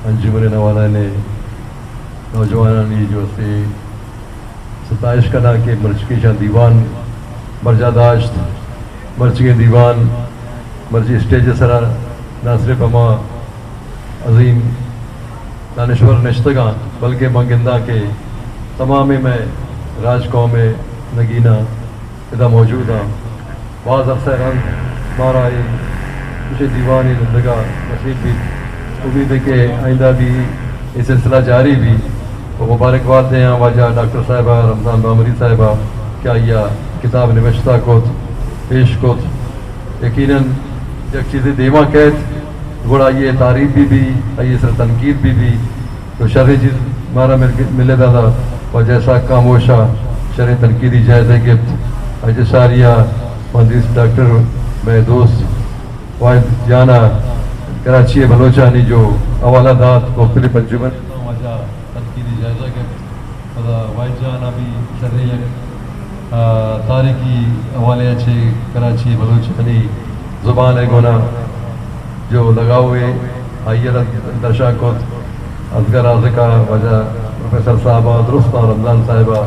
انجمن نوالان ءِ نوجوانانی جو استے ستائش کناں کہ مرچی ایشاں دیوان برجاہ داشت۔ مرچیگیں دیوان مرچی اسٹیج ءِ سرا نہ صرف ہما عظیم دانشور نشتگاں، بلکہ من گنداں کہ تمامیں مئے راج قوم ءِ نگیناں ادا موجود آں۔ باز عرصہ ءَ رند مارا اے چشیں دیوانے نندگ ءَ نصیب بیت۔ امید ہے کہ آئندہ بھی اے سلسلہ جاری بیت۔ و مبارکباد دیاں واجہ ڈاکٹر صاحب ءَ، رمضان بامری صاحب ءَ کہ آئی ءَ کتاب نبشتہ کت، پیش کت۔ یقیناً یک چیزے دیما کیت، گڑا آئی ءِ تعریف بھی بی، آئی ءِ سر تنقید بھی بی۔ تو شریں چیز مارا مل، ملے دادا، واجہ اسحاق کاموش ءَ شریں تنقیدی جائزہ گپت۔ آئی ءَ ساری ءَ مزید ڈاکٹر مئے دوست واحد جان ءَ کراچی ءِ بلوچانی جو حوالہ دات مختلف انجمن، واجہ تنقیدی جائزہ گپت۔ پدا واحد جان ءَ بھی شریں یک، آ، تاریخی حوالے ءَ چہ کراچی ءِ بلوچانی زبان ءِ گونا جو لگاؤ ءَ آئی ءَ را درشان کت۔ اصغر رازق ءَ، واجہ پروفیسر صاحب ءَ، درستاں رمضان صاحب ءَ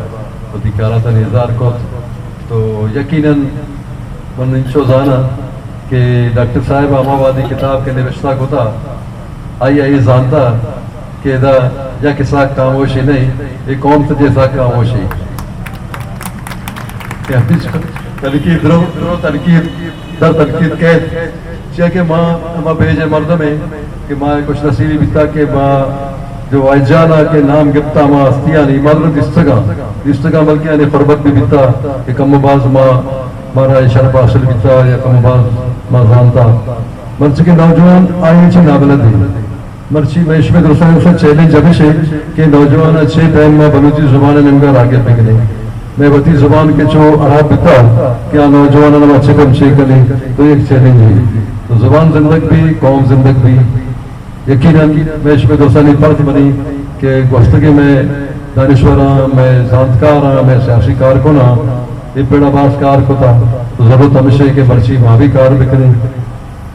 وتی خیالاتانی اظہار کت۔ تو یقیناً من انچو زاناں کہ ڈاکٹر صاحب ءَ ہما وہدی کتاب کہ نبشتہ کتا، آئی ءَ اے زانتا کہ ادا یک اسحاق کاموشے نہ ایں، اے قوم سجہ اسحاق کاموشے۔ کہ ہمیش تنقید درو، درو تنقید، در تنقید کیت۔ چیا کہ ما ہما بیج ءِ مردم ایں کہ ما خوش نصیبی بیتا کہ ما جو واحد جان ءَ کہ نام گپتا ہما ہستیانی، ما درو دیستگاں، دیستگاں بلکہ آنی قربت بھی بیتا کہ کم و باز ما، مارا اے شرف حاصل بیتا یا کم و باز ما زانتا۔ مرچی کہ نوجوان آئی چی نابلد ایں۔ مرچی مئے شمئے درستانی سر چیلنج ہمیش ایں کہ نوجوان ءَ چے پیم ما بلوچی زبان ءِ نیمگا راگیب بکنیں۔ مئے وتی زبان کہ چو ہراب بیتا کہ آ نوجواناں ما چکم چے کنیں، تو یک چیلنج ایں۔ تو زبان زندگ بی، قوم زندگ بی۔ یقیناً مئے شمئے درستانی پرت منی کہ گوستگیں مئے دانشوراں، مئے زانتکاراں، مئے سیاسی کارکناں اے پڑا باز کار کتا۔ تو ضرورت ہمیش ایں کہ مرچی ما بھی کار بکنیں۔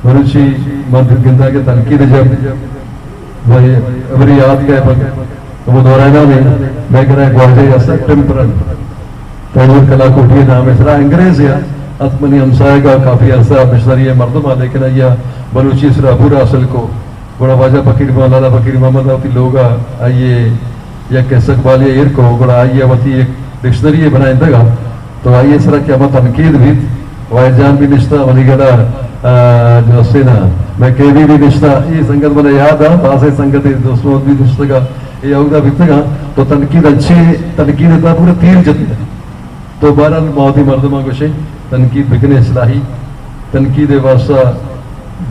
مروچی من گنداں کہ تنقید جب بھائی ابری یاد کا پد ہمو دورانانی مئے کرا گواجہ ءِ اسا ٹیمپرنٹ تیمور کلاکوٹی ءِ نام ءِ سرا انگریزے ات، منی ہمسایگ ءَ کافی عرصہ مشنری ءِ مردم ءَ، لیکن آئی ءَ بلوچی ءِ سرا عبور حاصل کو۔ گڑا واجہ فقیر محمد، لالا فقیر محمد ءَ وتی لوگ ءَ آئی ءِ یک استقبالیہ ایر کو، گڑا آئی ءَ وتی یک ڈکشنری ءِ بنائینتگ ءَ۔ تو آئی ءِ سرا کہ ہما تنقید بیت، واحد جان بھی نشتہ، منی گلا، آ، جو ہستیں نا، مئے کے بی بھی نشتہ، اے سنگت منا یاد آ، بازیں سنگت دوست محمد بھی نشتگ ءَ، اے اودا بیتگ ءَ، تو تنقید انچیں، تنقید ءِ تہا پورا تیر جتگ۔ تو بہرحال ما وتی مردماں گوشیں، تنقید بکنے اصلاحی، تنقید ءِ واسطہ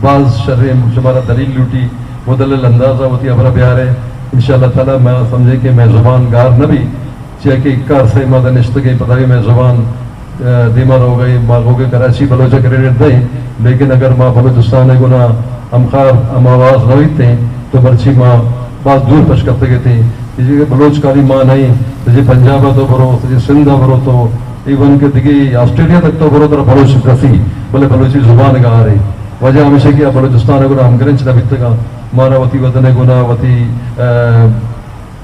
باز شریں شمارا دلیل لوٹی، مدلل انداز ءَ وتی ہبرا بیارے، انشاءاللہ تعالی ما سمجھیں کہ مئے زبان گار نہ بی۔ چیا کہ کار سئے ماہ نشتگیں پدا بھی مئے زبان، آ، دیما روگ ءَ، ما لوگ ءَ کراچی بلوچ ءَ کریڈٹ دئیں، لیکن اگر ما بلوچستان ءِ گنا ہمکار ہم آواز نہ بیتیں تو مرچی ما باز دور پش کپتگ اتیں۔ کہ بلوچ خالی ما نہ ایں، سجے پنجاب ءَ تو برو، سجے سندھ ءَ برو تو، ایون کہ دگہ آسٹریلیا تک تو برو ترا بلوچ رسی، بلے بلوچی زبان گار ایں۔ وجہ ہمیش ایں کہ آ بلوچستان ءِ گنا ہمگرنچ نہ بیتگاں، مارا وتی وطن ءِ گنا وتی، آ،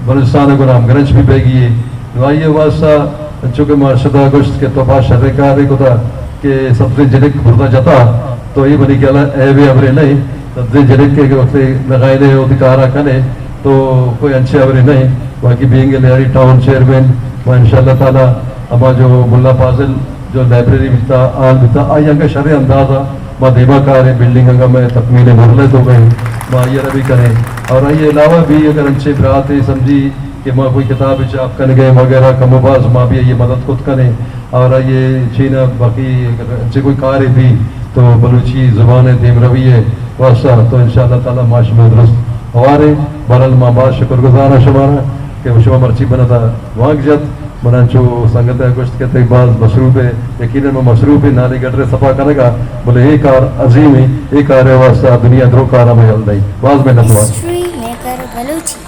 بلوچستان ءِ گنا ہمگرنچ بھی بیگی ایں۔ نو آئی ءِ واسطہ انچو کہ ما ارشد ءَ گوشت کہ تو باز شریں کارے کتا کہ سبزیں جنک برزا جتا، تو اے منی خیال ءَ عیبے ہبرے نہ ایں۔ سبزیں جنک کہ وقتے لگائینے وتی کارا کنے تو کوئی انچیں ہبرے نہ ایں۔ باقی بینگ لیاری ٹاؤن چیئرمین، ما انشاءاللہ تعالی ہما جو ملا فاضل جو لائبریری بیتا، ہال بیتا، آئی انگا شریں انداز ءَ ما دیما کاریں، بلڈنگ انگا مئے تکمیل مرحلہ ءِ توکا ایں، ما آئی ءَ را بھی کنیں۔ اور آئی ءِ علاوہ بھی اگر انچیں براتے سمجھی کہ ما کوئی کتاب چاپ کنگے وغیرہ کم و باز ما بھی آئی ءِ مدد کت کنیں۔ اور آئی ءِ چین ءَ باقی اگر انچیں کوئی کارے بھی تو بلوچی زبان ءِ دیمروی ءِ واسطہ تو انشاءاللہ تعالی ما شمئے درست ہواریں۔ بہرحال ما باز شکر گزار آں شمارا کہ شما مرچی منا دا وانگ جت۔ منا انچو سنگت ءَ گوشت کہ تئی باز مصروف ئے، یقیناً ما مصروف ایں نالی گٹر ءِ صفا کنگ ءَ، بلے اے کار عظیم ایں، اے کار ءِ واسطہ دنیا درو کار ءَ ما یل دئیں۔ باز منت وار۔ History maker Balochi.